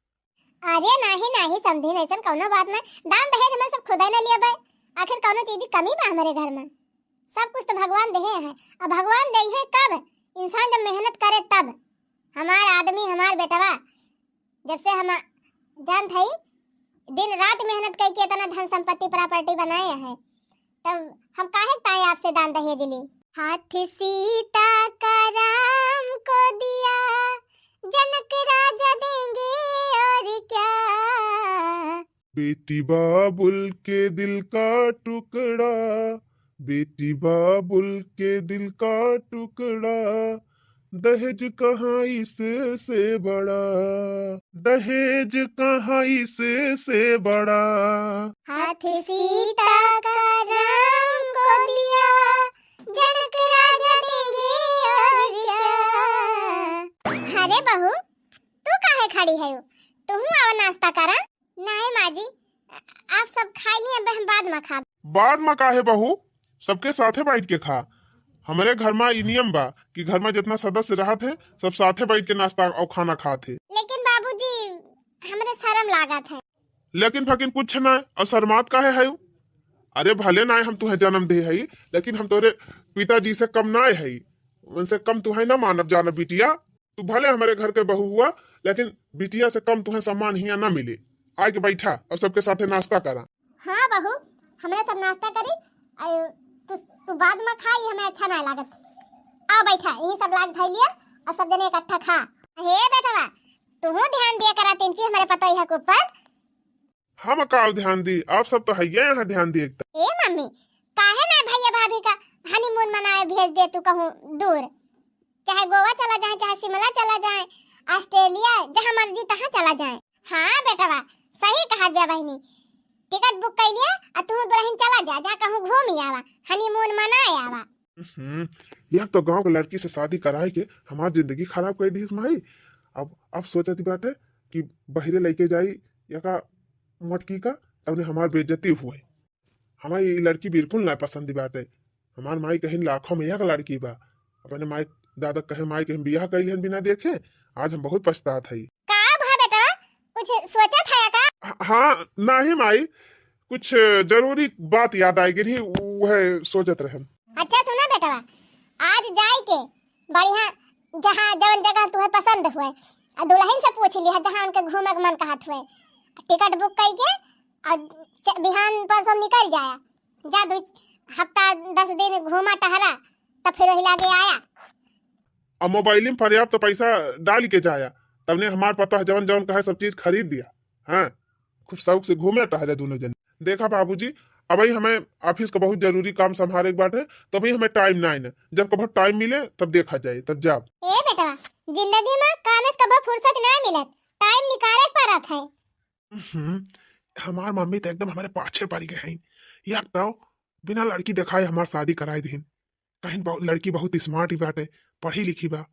अरे नाहीं, नाहीं समधिन, अइसन कौनो बात नाहीं। दान दहेज हमरे सब खुदै न लिया बा। आखिर कौनो चीज की कमी बा हमरे घर में? सब कुछ तो भगवान देहे हैं। अब भगवान देहे कब? इंसान जब मेहनत करे तब। हमार आदमी, हमार बेटवा, जब से हम जानत हई, दिन रात मेहनत कइके इतना धन संपत्ति property बनाए हैं, तब हम काहे ताई आपसे दान दहेज ली? हाथ सीता का राम को दिया, जनक राजा देंगे और क्या। बेटी बाबुल के दिल का टुकड़ा, बेटी बाबुल के दिल का टुकड़ा, दहेज कहाँ इससे बड़ा, दहेज कहाँ इससे बड़ा। हाथ सीता का राम को दिया, जनक राजा देंगे और क्या। अरे बहू, तू काहे खड़ी है? तू आवा नाश्ता करा। नाहीं माँ जी, आप सब खाइ ली, अब हम बाद में खाब। बाद में काहे बहू, सबके साथे बैठ के खा। हमरे घर में ई नियम बा कि घर में जितना सदस्य रहत है, सब साथे बैठ के नाश्ता और खाना खात है। लेकिन बाबूजी, हमरे शर्म लागत है। लेकिन फकिन कुछ ना, और शर्मात काहे है? अरे भले ना हम तुहे जन्म दे हई, लेकिन हम तोरे पिताजी से कम ना हई, उनसे कम तुहे ना मानब जानब बिटिया। तू भले हमरे घर के बहू हुआ, लेकिन बिटिया से कम तुहे सम्मान हियाँ ना मिले। आइके बैठा और सबके साथे नाश्ता करा। हाँ बहू, हमरे सब नाश्ता करी। आयो, तू, तू बाद में खा, ई हमें अच्छा ना लागत। आओ बैठा, यही सब लाग धइ लिया और सब जने इकट्ठा खा। हे बेटवा, तू ध्यान दिया करा तिनची हमरे पतोहिया के ऊपर। हम का ध्यान दी, आप सब तो हइये यहाँ ध्यान दी एकदम। ए मम्मी, काहे ना भैया भाभी का honeymoon मनावे भेज दे तू कहूँ दूर, चाहे गोवा चला जाए, चाहे शिमला चला जाए, ऑस्ट्रेलिया, जहाँ मर्जी तहाँ चला जाए। हाँ बेटवा, सही कहा दिया बहिनी, टिकट बुक कइ लिया और तू दुल्हन चला जा, जा कहूँ घूम आवा, honeymoon मना आवा। हम्म, यह तो गांव के लड़की से शादी कराए के हमार जिंदगी खराब कर दीस माई। अब अब सोचत बाटे कि बहिरे लेके जाई या का मोटकी का, तबने हमार बेइज्जती हुए। हमार ई लड़की बिल्कुल ना पसंद बाटे। हमार माई कहिन लाखों में एक लड़की बा। अपने माई दादा कहे, माई कहिन बियाह कइले हन बिना देखे। आज हम बहुत पछतात हई। का भा बेटा, कुछ सोचत है का? ह-, हाँ, नहीं माई, कुछ जरूरी बात याद आइ गई रही, वह सोचत रहन। अच्छा सुना बेटवा, आज जाए के बढ़िया जहाँ जवन जगह तुहे पसंद हुए, आ दुल्हन से पूछ लिहा जहाँ उनके घूमे के मन कहत हुए, टिकट बुक कइके और च-, बिहान परसों निकल जाया, जा दो हफ्ता दस दिन घूमा टहरा, तब फिर वही लागे आया। अब मोबाइल में पर्याप्त पैसा डाल के जाया, तबने हमार पता है जवन जवन कहे सब चीज खरीद दिया। हाँ, खूब शौक से घूमे टहरे दोनों जने। देखा बाबूजी, अबही हमें ऑफिस का बहुत जरूरी काम संभारे के बाटे, तो अबही हमें टाइम ना है। जब कभो टाइम मिले तब देखा जाए, तब जाब। ए बेटवा, जिंदगी में काम से कभो फुर्सत ना मिलत, टाइम निकाले के पड़त है। हम्म, हमार मम्मी तो एकदम हमारे पाछे पड़ गए हैं। या तो बिना लड़की दिखाए हमार शादी कराए दीन। कहीं बहु-, लड़की बहुत स्मार्ट ही बाटे, पढ़ी लिखी बा,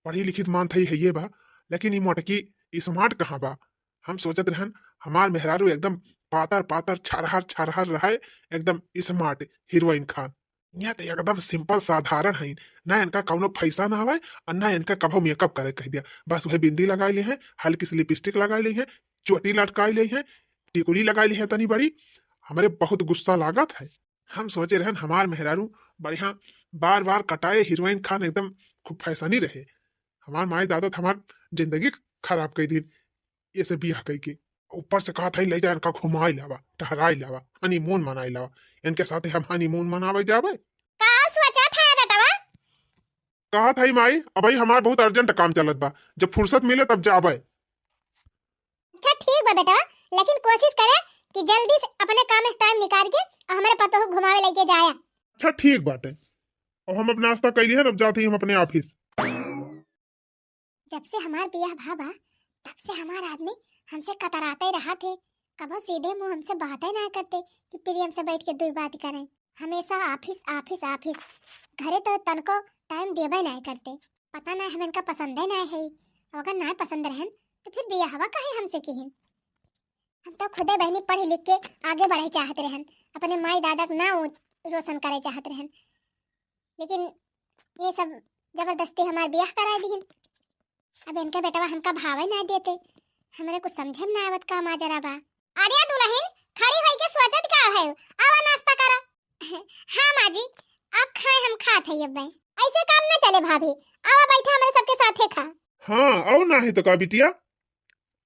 पढ़ी लिखी तो मान थई है ये बा, लेकिन ई मोटकी स्मार्ट कहाँ बा? हम सोचत रहन हमार मेहरारू एकदम पातर पातर छरहर छरहर रहे, एकदम स्मार्ट हीरोइन खान। यहाँ तो एकदम सिंपल साधारण है, ना इनका कौनो फैशन आवे और ना इनका कभो मेकअप करे कह दिया, बस वह बिंदी लगाई ली है, हल्की सी लिपस्टिक लगाई ली है, चोटी लटकाई ली है, टिकुली लगाई ली है तनी बड़ी। हमरे बहुत गुस्सा लागत है। हम सोचे रहन हमार मेहरारू बढ़िया बार बार कटाए हीरोइन खान एकदम खूब फैशनी रहे। हमार माई दादा तो हमार जिंदगी खराब कर दी ऐसे बियाह कई के। ऊपर से कहत हई, "ले जा इनका, घुमाई लावा, टहराई लावा, हनीमून मनाई लावा।" इनके साथे हम हनीमून मनावे जाबे। का सोचत है बेटवा? कहत हई, "माई, अबही हमार बहुत urgent काम चलत बा, जब फुर्सत मिले तब जाबे।" अच्छा ठीक बा बेटवा, लेकिन कोशिश करे कि जल्दी से अपने काम से time निकाल के और हमारे पतोह घुमावे लेके जाया। अच्छा ठीक बाटे, और हम अपना नाश्ता कैली है, अब जात हई हम अपने office। जब से हमार बियाह भा बा, तब से हमार आदमी हमसे कतराते रहत है, कबो सीधे मुंह हमसे बातें ना करते कि प्रेम से बैठ के दुई बात करें। हमेशा office, office, office, घरे तो तनको time देबे ना करते। पता ना हम इनका पसंदे ना है, अगर ना पसंद रहन तो फिर बियाहवा काहे हमसे किहिन? हम तो खुदे बहनी पढ़ लिख के आगे बढ़े चाहत रहन, अपने माई दादा के नाम ऊंच रोशन करे चाहत रहन, लेकिन ये सब जबरदस्ती हमार बियाह करा दीन। अब इनके बेटवा हमका भावे ना देते, हमरे कुछ समझे में ना आवत का माजरा बा। अरे दुल्हन, खड़ी होई के सोचत का है? आवा नाश्ता करा। हाँ माँ जी, आप खाए, हम खात है अब। ऐसे काम ना चले भाभी, आवा बैठा हमरे सबके साथे खा। हाँ, और ना है तो का बिटिया,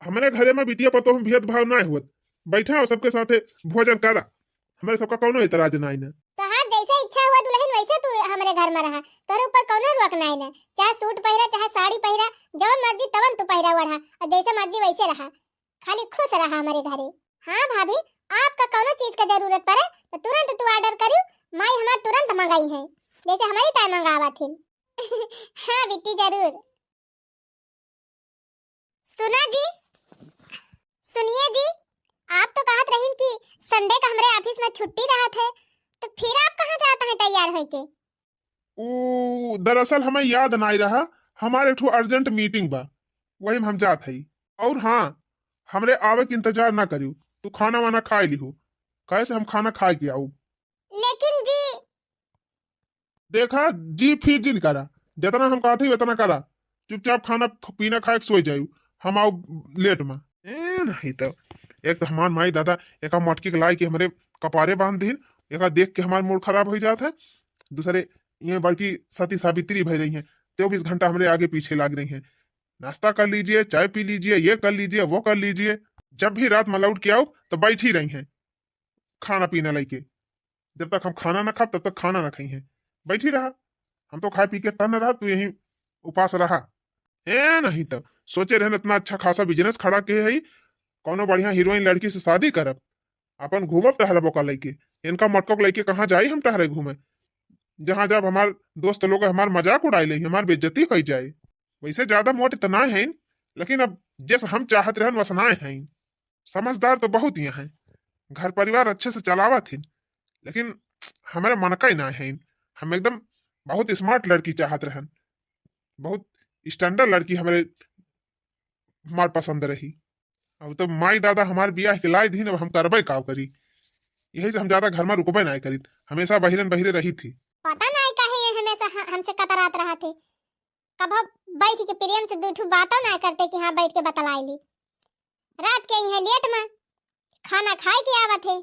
हमरे घरे में बिटिया पतोह में भेदभाव ना होत। बैठा और सबके साथे भोजन करा, हमरे सबका कौनो एतराज ना है ना। तोहार जैसे इच्छा हुआ दुल्हन, वैसे तू हमरे घर में रहा, तोरे ऊपर कौनो रोक ना है ना। चाहे सूट पहिरा, चाहे साड़ी पहिरा, जवन मर्जी तवन तू पहिरा ओढ़ा, और जैसे मर्जी वैसे रहा, खाली खुश रहा हमरे घरे। हाँ भाभी, आपका कौनो चीज का जरूरत पड़े तो तुरंत तू order करियो, माई हमार तुरंत मंगाई है, जैसे हमारी ताई मंगावा थी। हाँ बिट्टी, जरूर। सुना जी, सुनिए जी, आप तो कहत रहीन कि Sunday का हमरे office में छुट्टी रहत है, तो फिर आप कहाँ जात हैं तैयार होइके? ऊ, दरअसल हमें याद नाई रहा, हमारे एक ठो urgent meeting बा, वही में हम जात हई। और हाँ, हमरे आवे के इंतजार ना करियो, तू खाना वाना खाए लिहो, काहे से हम खाना खाए के आऊ। लेकिन जी। देखा, जी फिर जिन करा, जितना हम कहत हई उतना करा, चुपचाप खाना फ-, पीना खाए के सोई जायू, हम आऊ late में। ए नहीं तो, एक तो हमार माई दादा एका मटकी के लाई के हमरे कपारे बांध दीन, एका देख के हमार mood खराब हो जात है। दूसरे ये बड़की सती सावित्री भई रही हैं, चौबीस घंटा हमरे आगे पीछे लाग रही हैं, नाश्ता कर लीजिए, चाय पी लीजिए, ये कर लीजिए, वो कर लीजिए। जब भी रात में लौट के आऊ तो बैठी रही हैं खाना पीना लेके। जब तक हम खाना ना खाब तब तक खाना ना खाई हैं, बैठी रहा। हम तो खाए पी के टन रहा, तू यहीं उपास रहा। ए नहीं तो, सोचे रहन इतना अच्छा खासा business खड़ा के है, कौनो बढ़िया heroine लड़की से शादी करब, अपन घूमब टहलब ओका लेके। इनका मटको के लेके कहाँ जाई हम टहरे घूमे? जहाँ जाब हमार दोस्त लोग हमार मजाक उड़ाई ले, हमार बेइज्जती हो जाए। वैसे ज्यादा मोट इतना है, लेकिन अब जैसे हम चाहत रहन वैसा ना है। समझदार तो बहुत ही हैं, घर परिवार अच्छे से चलावत हिन, लेकिन हमरे मन का ही ना है। हम एकदम बहुत smart लड़की चाहत रहन, बहुत standard लड़की हमरे, हमार पसंद रही। अब तो माई दादा हमार बियाह के लाए दीन, अब हम करबे काव करी। यही से हम ज्यादा घर में रुकबे ना करीत, हमेशा बहिरन बहिरे रही थी। पता नहीं काहे ये हमेशा ह-, हमसे कतरात रहा थे। कबो बैठ के प्रेम से दू ठो बातों ना करते कि हाँ बैठ के बतलाई ली। रात के इहे late में खाना खाए के आवत है,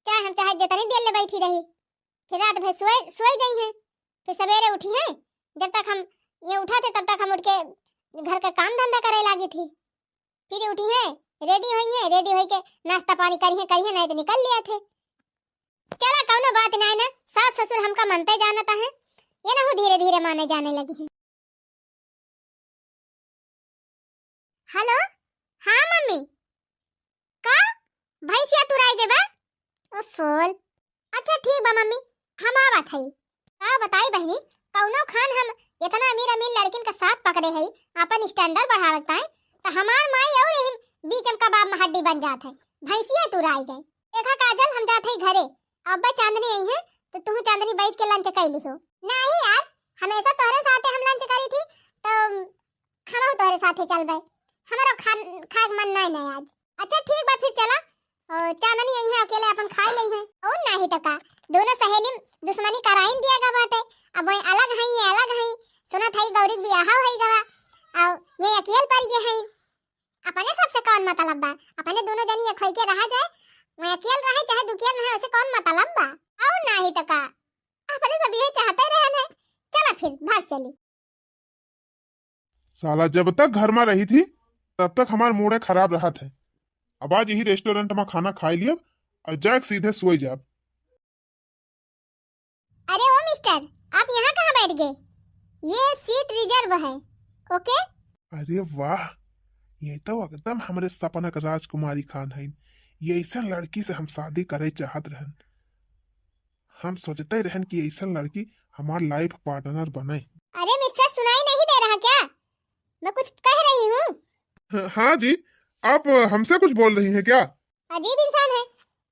चाहे हम चाहे जितनी देर ले बैठी रही, फिर रात भर सोए सोए जाई हैं, फिर सवेरे उठी हैं। जब तक हम ये उठा थे तब तक हम उठ के घर का काम धंधा करे लागी थी। फिर उठी हैं, ready होई हैं, ready होई के नाश्ता पानी करी हैं, करी हैं, नहीं तो निकल लिया थे। चला कौनो बात नहीं ना, सास ससुर हमका मनते जानता है, ये ना हो धीरे धीरे माने जाने लगी हैं। हेलो, हाँ मम्मी, का भैंसिया तुराई गे बा? ओ फोल, अच्छा ठीक बा मम्मी, हम आवत हई। का बताई बहिनी, कौनो खान हम इतना अमीर अमीर लड़किन का साथ पकड़े हई, अपन standard बढ़ावे के ताई, त हमार माई और यही बीच में कबाब में हड्डी बन जात है। भैंसिया तुराई गई। देखा काजल, हम जात हई घरे, अब्बे चांदनी आई है, तो तू चांदनी बैठ के lunch कर लिहो। नहीं यार, हमेशा तोहरे साथे हम lunch करी थी, तो हमहू तोहरे साथे चलबे। हमरो खा-, खाए के मन नहीं, नहीं आज। अच्छा ठीक बा, फिर चला। और चांदनी आई है, अकेले अपन खाए लई है। और नहीं तो का, दोनों सहेली में दुश्मनी कराइन दिया गा बाटे। अब वही अलग है, ये अलग है। सुनत है गौरी के बियाह हो गवा, और ये अकेल पड़ गए हैं। अपने सबसे कौन मतलब बा? अपने दोनों जनी एक होई के रहा जाए, मैं अकेल रहे चाहे दुकेल रहे, उसे कौन मतलब बा? और नहीं तो का, अपने सब ये चाहते रहन है। चला फिर भाग चली। साला जब तक घर में रही थी तब तक हमार mood खराब रहत है, अब आज यही रेस्टोरेंट में खाना खाई लियब और जाके सीधे सोई जाब। अरे ओ मिस्टर, आप यहाँ कहाँ बैठ गए? ये सीट रिजर्व है, ओके? अरे वाह, ये तो एकदम हमरे सपना के राजकुमारी खान है। ये ऐसा लड़की से हम शादी करे चाहत रहन। हम सोचते रहन कि ऐसा लड़की हमार लाइफ पार्टनर बने। अरे मिस्टर, सुनाई नहीं दे रहा क्या? मैं कुछ कह रही हूँ। हाँ जी, आप हमसे कुछ बोल रही हैं क्या? अजीब इंसान है।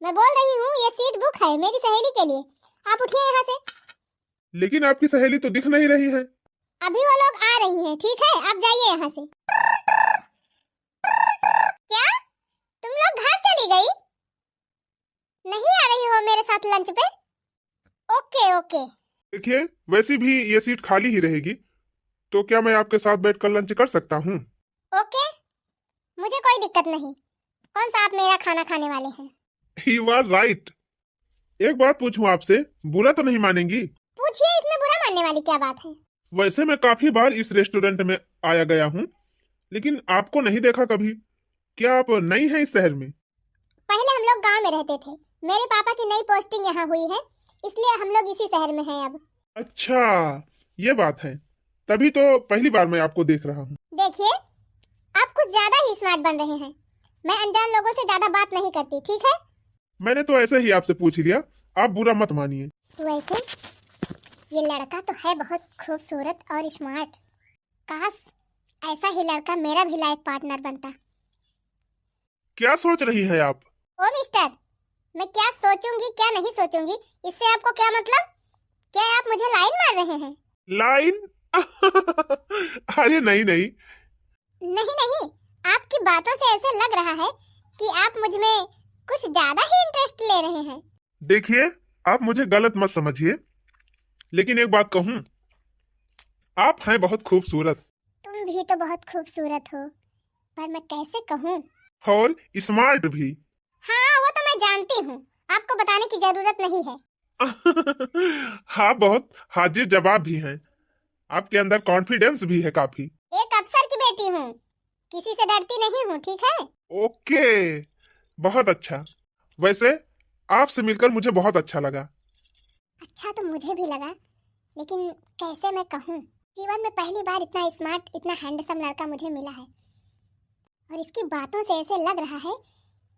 मैं बोल रही हूँ, ये सीट बुक है मेरी सहेली के लिए। आप उठिए यहाँ से। लेकिन आपकी सहेली तो दिख नहीं रही है। अभी वो लोग आ रही हैं, ठीक है, आप जाइए यहाँ से। क्या? तुम लोग घर चली गई? नहीं आ रही हो मेरे साथ लंच पे? ओके, ओके। देखिए, वैसे भी ये सीट खाली ही रहेगी, तो क्या मैं आपके साथ बैठकर लंच कर सकता हूँ? ओके, मुझे कोई दिक्कत नहीं। कौन सा आप मेरा खाना खाने वाले हैं? You are right। एक बात पूछूं आपसे, बुरा तो नहीं मानेंगी? पूछिए, इसमें बुरा मानने वाली क्या बात है? वैसे मैं काफी बार इस रेस्टोरेंट में आया गया हूँ, लेकिन आपको नहीं देखा कभी। क्या आप नई हैं इस शहर में? पहले हम लोग गांव में रहते थे। मेरे पापा की नई पोस्टिंग यहाँ हुई है, इसलिए हम लोग इसी शहर में हैं अब। अच्छा, ये बात है, तभी तो पहली बार मैं आपको देख रहा हूँ। देखिए, आप कुछ ज्यादा ही स्मार्ट बन रहे हैं। मैं अनजान लोगों से ज्यादा बात नहीं करती, ठीक है? मैंने तो ऐसे ही आपसे पूछ लिया, आप बुरा मत मानिए। वैसे ये लड़का तो है बहुत खूबसूरत और स्मार्ट। काश, ऐसा ही लड़का मेरा भी लाइफ पार्टनर बनता। क्या सोच रही है आप? ओ मिस्टर, मैं क्या सोचूंगी, क्या नहीं सोचूंगी, इससे आपको क्या मतलब? क्या आप मुझे लाइन मार रहे हैं? लाइन? अरे नहीं, नहीं। नहीं, नहीं, आपकी बातों से ऐसे लग रहा है कि आप मुझ में कुछ ज्यादा ही इंटरेस्ट ले रहे हैं। देखिए, आप मुझे गलत मत समझिए, लेकिन एक बात कहूँ, आप हैं बहुत खूबसूरत। तुम भी तो बहुत खूबसूरत हो, पर मैं कैसे कहूँ? और स्मार्ट भी। हाँ, वो तो मैं जानती हूँ, आपको बताने की जरूरत नहीं है। हाँ, बहुत हाजिर जवाब भी हैं। आपके अंदर कॉन्फिडेंस भी है काफी। एक अफसर की बेटी हूँ, किसी से डरती नहीं हूँ, ठीक है? ओके, बहुत अच्छा। वैसे आपसे मिलकर मुझे बहुत अच्छा लगा। अच्छा तो मुझे भी लगा, लेकिन कैसे मैं कहूँ, जीवन में पहली बार इतना स्मार्ट, इतना हैंडसम लड़का मुझे मिला है, और इसकी बातों से ऐसे लग रहा है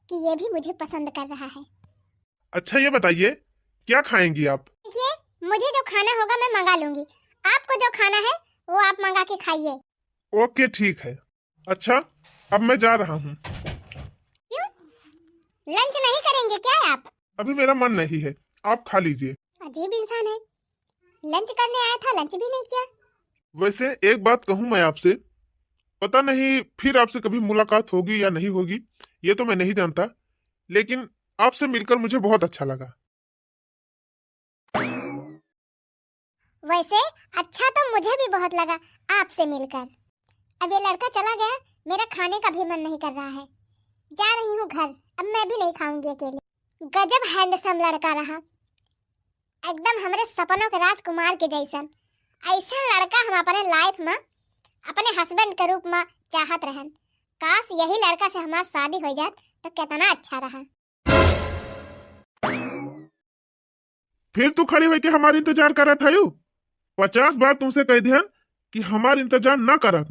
कि ये भी मुझे पसंद कर रहा है। अच्छा, ये बताइए, क्या खाएंगी आप? देखिए, मुझे जो खाना होगा मैं मंगा लूंगी, आपको जो खाना है वो आप मंगा के खाइए। ओके, ठीक है। अच्छा, अब मैं जा रहा हूँ। क्यों, लंच नहीं करेंगे क्या आप? अभी मेरा मन नहीं है, आप खा लीजिए। अजीब इंसान है, लंच करने आया था, लंच भी नहीं किया। वैसे एक बात कहूँ मैं आपसे, पता नहीं फिर आपसे कभी मुलाकात होगी या नहीं होगी, ये तो मैं नहीं जानता, लेकिन आपसे मिलकर मुझे बहुत अच्छा लगा। वैसे अच्छा तो मुझे भी बहुत लगा आपसे मिलकर। अब ये लड़का चला गया, मेरा खाने का भी मन नहीं कर रहा है। जा रही हूँ घर, अब मैं भी नहीं खाऊंगी अकेले। गजब हैंडसम लड़का रहा, एकदम हमरे सपनों के राजकुमार के जैसन। ऐसा लड़का हम अपने लाइफ में अपने हस्बैंड के रूप में चाहत रहन। काश यही लड़का से हमार शादी हो जात तो कितना अच्छा रहा। फिर तू खड़ी होके हमार इंतजार करत हयू? पचास बार तुमसे कह दिहन कि हमार इंतजार ना करत,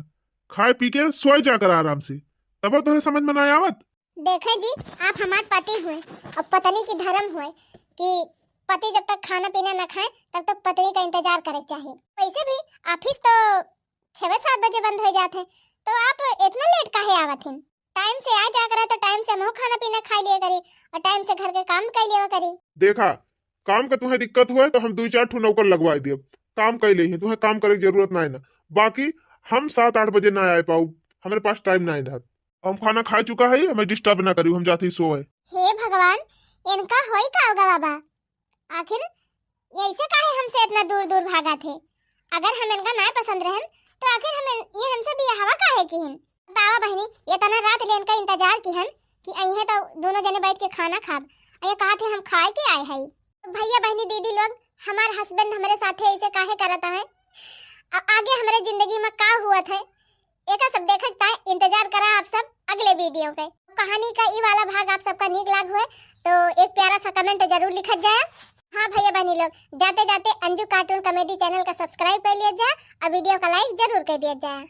खाए पी के सोए जाकर आराम से, तब तोहरे समझ में ना आवत। देखे जी, आप हमार पति हुए और पत्नी की धर्म हुए कि पति जब तक खाना पीना ना खाए तब तक पत्नी का इंतजार करे के चाहिए। वैसे भी ऑफिस तो छवे सात बजे बंद हो जात है, तो आप इतना लेट काहे आवत हिन? टाइम से आ जा करा तो टाइम से हमहू खाना पीना खा लिया करी और टाइम से घर के काम कर लिया करी। देखा, काम का तुम्हें दिक्कत हुए तो हम दो चार ठो नौकर लगवा दिए, काम कर ले, तुम्हें काम करे की जरूरत ना है ना। बाकी हम सात आठ बजे ना आ पाऊ, हमारे पास टाइम ना रहत। हम खाना खा चुका है, हमें डिस्टर्ब ना करियो, हम जाते ही सोए। हे भगवान, इनका होई का होगा बाबा? आखिर ये ऐसे काहे हमसे इतना दूर दूर भागा थे? अगर हम इनका ना पसंद रहन तो आखिर हम इन-, ये हमसे बियाहवा काहे किहिन? बतावा बहनी, ये तना रात ले इनका इंतजार किहन कि अइहे तो दोनों जने बैठ के खाना खाब। ये कहा थे हम खाए के आए हई। तो भैया बहनी दीदी लोग, हमार हस्बैंड हमारे साथे ऐसे काहे करत है? आ-, आगे हमारे जिंदगी में का हुआ थे, एका सब देखत ताई इंतजार करा आप सब अगले वीडियो के। कहानी का ई वाला भाग आप सबका नीक लाग होए तो एक प्यारा सा कमेंट जरूर लिखत जाए। हाँ भैया बहनी लोग, जाते जाते अंजू कार्टून कॉमेडी चैनल का सब्सक्राइब कर लिया जाए और वीडियो का लाइक जरूर कर दिया जाए।